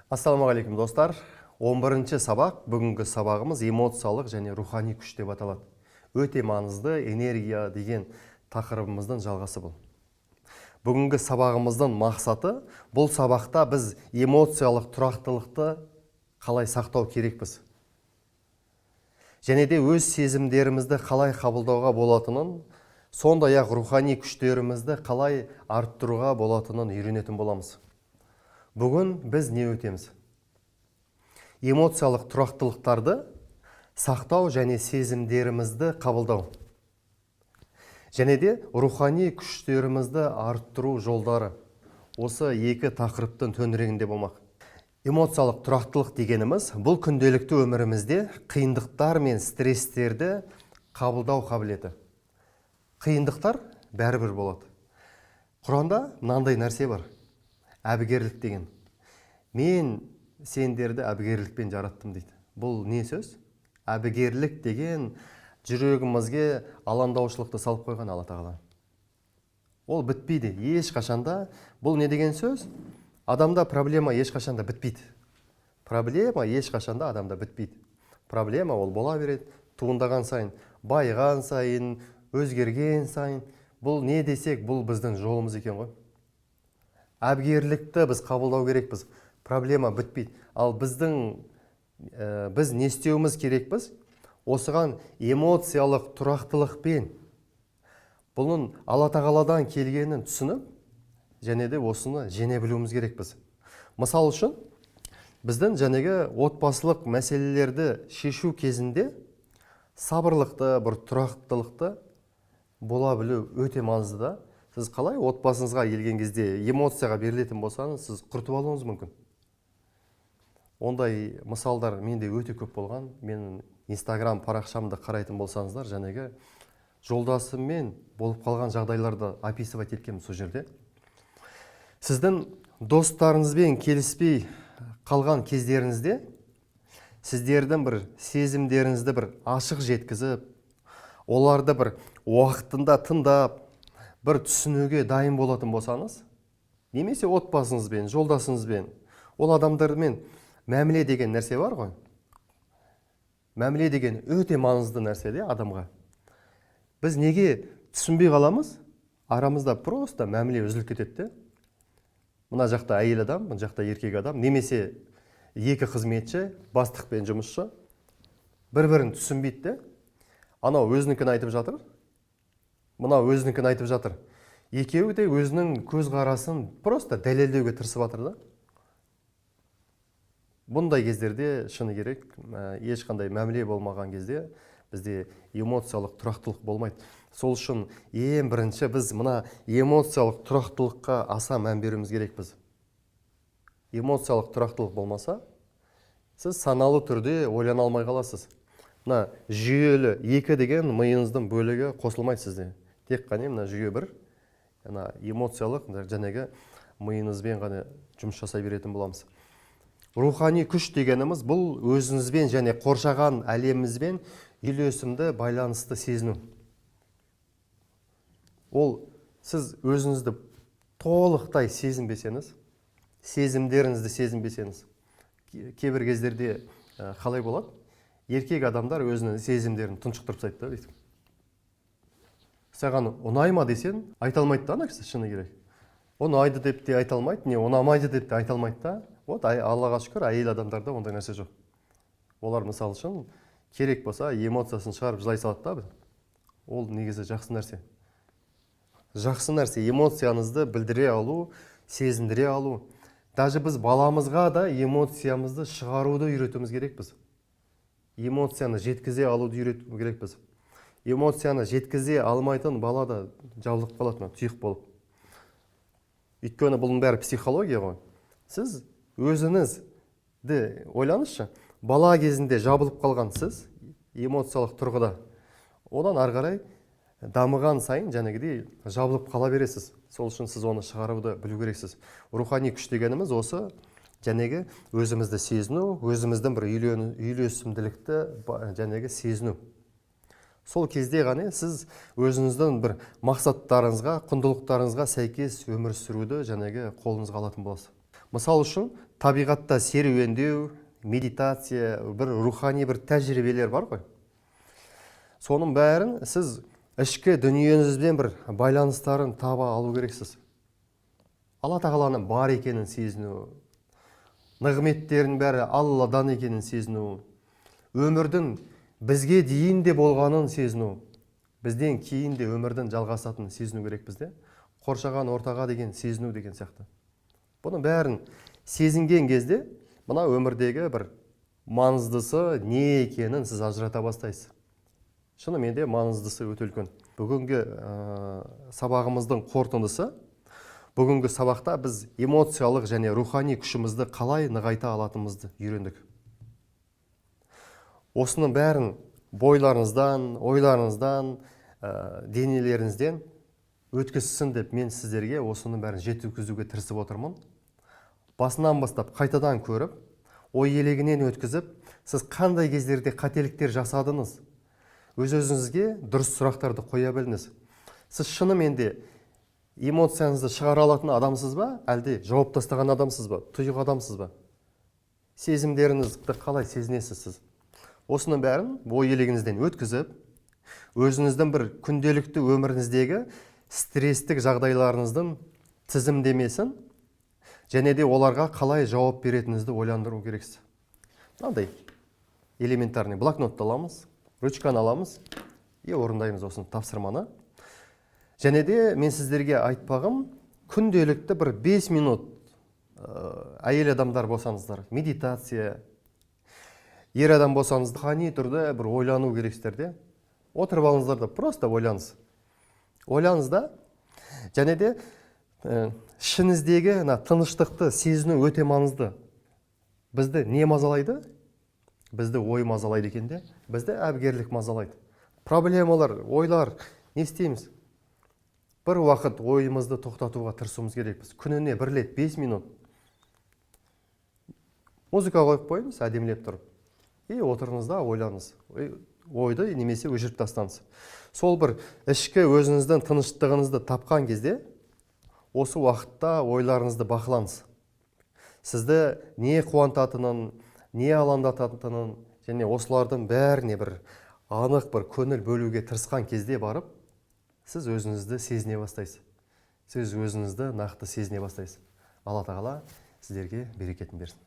Ассалаумағалейкум, достар! 11 сабақ. Бүгінгі сабағымыз эмоциялық және рухани күш деп аталады. Өте маңызды энергия деген тақырыбымыздың жалғасы бұл. Бүгінгі сабағымыздың мақсаты: бұл сабақта біз эмоциялық тұрақтылықты қалай сақтау керекпіз және де өз сезімдерімізді қалай қабылдауға болатынын, сондай ақ рухани күштерімізді қалай арттыруға болатынын үйренетін боламыз. Бүгін біз не өтеміз? Эмоциялық тұрақтылықтарды сақтау және сезімдерімізді қабылдау және де рухани күштерімізді арттыру жолдары, осы екі тақырыптың төңірегінде болмақ. Эмоциялық тұрақтылық дегеніміз – бұл күнделікті өмірімізде қиындықтар мен стресстерді қабылдау қабілеті. Қиындықтар бәрібір болады. Құранда мынандай нәрсе бар, әбігерлік деген. «Мен сендерді әбігерлікпен жараттым», – дейді. Бұл не сөз? Әбігерлік деген – жүрегімізге алаңдаушылықты салып қойған Алла Тағала. Ол бітпейді ешқашанда. Бұл не деген сөз? Адамда проблема ешқашанда бітпейді. Проблема ешқашанда адамда бітпейді. Проблема ол бола береді, туындаған сайын, байыған сайын, өзгерген сайын. Бұл не десек, бұл біздің жолымыз екен ғой. Әбігерлікті біз қабылдау керекпіз. Проблема бітпейді. Ал біз не істеуіміз керекпіз? Осыған эмоциялық тұрақтылықпен, бұның Алла Тағаладан келгенін түсініп және де осыны жеңе білуіміз керекпіз. Мысал үшін, біздің жәнегі отбасылық мәселелерді шешу кезінде сабырлықты, бір тұрақтылықты бола білу өте маңызды да. Сіз қалай отбасыңызға келген кезде эмоцияға берілетін болсаңыз, сіз құртып алуыңыз мүмкін. Ондай мысалдар менде өте көп болған. Менің Инстаграм парақшамды қарайтын болсаңыздар, жәнегі жолдасыммен болып қалған жағдайларды описывать еткенмін сол жерде. Сіздің достарыңызбен келіспей қалған кездеріңізде сіздердің бір сезімдеріңізді бір ашық жеткізіп, оларды бір уақытында тыңдап, бір түсінуге дайын болатын болсаңыз, немесе отбасыңызбен, жолдасыңызбен, ол адамдармен мәміле деген нәрсе бар ғой. Мәміле деген өте маңызды нәрсе де адамға. Біз неге түсінбей қаламыз? Арамызда просто мәміле үзіліп кетеді де. Мына жақта әйел адам, мына жақта еркек адам немесе екі қызметші, бастық пен жұмысшы бір бірін түсінбейді де. Анау өзінікін айтып жатыр, мынау өзінікін айтып жатыр. Екеуі де өзінің көзқарасын просто дәлелдеуге тырысып жатыр да. Бұндай кездерде, шыны керек, ешқандай мәміле болмаған кезде бізде эмоциялық тұрақтылық болмайды. Сол үшін ең бірінші біз мына эмоциялық тұрақтылыққа аса мән беруіміз керекпіз. Эмоциялық тұрақтылық болмаса, сіз саналы түрде ойлана алмай қаласыз. Мына жүйелі екі деген миыңыздың бөлігі қосылмайды сізде. Тек қана мына жүйе бір, ана эмоциялық жәнегі миыңызбен ғана жұмыс жасай беретін боламыз. Рухани күш дегеніміз – бұл өзіңізбен және қоршаған әлемімізбен үйлесімді байланысты сезіну. Ол сіз өзіңізді толықтай сезінбесеңіз, сезімдеріңізді сезінбесеңіз, кейбір кездерде қалай болады? Еркек адамдар өзінің сезімдерін тұншықтырып тастайды да бүйтіп. «Саған ұнай ма?» десең, айта алмайды да ана кісі. Шыны керек, ұнайды деп те айта алмайды, не ұнамайды деп те айта алмайды да. Вот, Аллаға шүкір, әйел адамдарда ондай нәрсе жоқ. Олар, мысалы үшін, керек болса, эмоциясын шығарып жылай салады да. Ол негізі жақсы нәрсе, жақсы нәрсе, эмоцияңызды білдіре алу, сезіндіре алу. Даже біз баламызға да эмоциямызды шығаруды үйретуіміз керекпіз, эмоцияны жеткізе алуды үйрету керекпіз. Эмоцияны жеткізе алмайтын бала да жабылып қалады мына тұйық болып. Өйткені бұның бәрі психология ғой. Сіз өзіңізді ойлаңызшы: бала кезінде жабылып қалған сіз эмоциялық тұрғыда, одан ары қарай дамыған сайын жәнегідей жабылып қала бересіз. Сол үшін сіз оны шығаруды білу керексіз. Рухани күш дегеніміз – осы жәнегі өзімізді сезіну, өзіміздің бір үйлесімділікті жәнегі сезіну. Сол кезде ғана сіз өзіңіздің бір мақсаттарыңызға, құндылықтарыңызға сәйкес өмір сүруді жәнегі қолыңызға алатын боласыз. Мысал үшін, Табиғатта серуендеу, медитация, бір рухани бір тәжірибелер бар ғой. Соның бәрін сіз ішкі дүниеңізбен бір байланыстарын таба алу керексіз. Алла тағаланың бар екенін сезіну, нығметтердің бәрі Алладан екенін сезіну, өмірдің бізге дейін де болғанын сезіну, бізден кейін де өмірдің жалғасатынын сезіну керекпіз де. Қоршаған ортаға деген сезіну деген сияқты. Бұның бәрін сезінген кезде мына өмірдегі бір маңыздысы не екенін сіз ажырата бастайсыз. Шынымен де маңыздысы өте үлкен. Бүгінгі сабағымыздың қорытындысы, бүгінгі сабақта біз эмоциялық және рухани күшімізді қалай нығайта алатынымызды үйрендік. Осының бәрін бойларыңыздан, ойларыңыздан, денелеріңізден өткізсін деп мен сіздерге осының бәрін жеткізуге тырысып отырмын. Басынан бастап қайтадан көріп, ой елегінен өткізіп, сіз қандай кездерде қателіктер жасадыңыз, өз-өзіңізге дұрыс сұрақтарды қоя біліңіз. Сіз шынымен де эмоцияңызды шығара алатын адамсыз ба, әлде жауап тастаған адамсыз ба, тұйық адамсыз ба? Сезімдеріңізді қалай сезінесіз сіз? Осының бәрін ой елегіңізден өткізіп, өзіңіздің бір күнделікті өміріңіздегі стресстік жағдайларыңыздың тізімдемесін және де оларға қалай жауап беретініңізді ойландыру керексіз. Мынандай элементарный блокнотты аламыз, ручканы аламыз и орындаймыз осыны тапсырманы. Және де мен сіздерге айтпағым, күнделікті бір 5 минут, әйел адамдар болсаңыздар медитация, ер адам болсаңыз рухани түрде бір ойлану керексіздер де. Отырып алыңыздар да просто ойланыңыз. Ойланыңыз да, және де ішіңіздегі мына тыныштықты сезіну өте маңызды. Бізді не мазалайды? Бізді ой мазалайды екен де, бізді әбігерлік мазалайды. Проблемалар, ойлар, не істейміз? Бір уақыт ойымызды тоқтатуға тырысуымыз керекпіз. Күніне бір рет 5 минут музыка қойып қойыңыз, әдемілеп тұрып. И отырыңыз да ойланыңыз. Ойды немесе өшіріп тастаңыз. Сол бір ішкі өзіңіздің тыныштығыңызды тапқан кезде осы уақытта ойларыңызды бақылаңыз. Сізді не қуантатынын, не алаңдататынын және осылардың бәріне бір анық бір көңіл бөлуге тырысқан кезде барып, сіз өзіңізді сезіне бастайсыз. Сіз өзіңізді нақты сезіне бастайсыз. Алла тағала сіздерге берекетін берсін.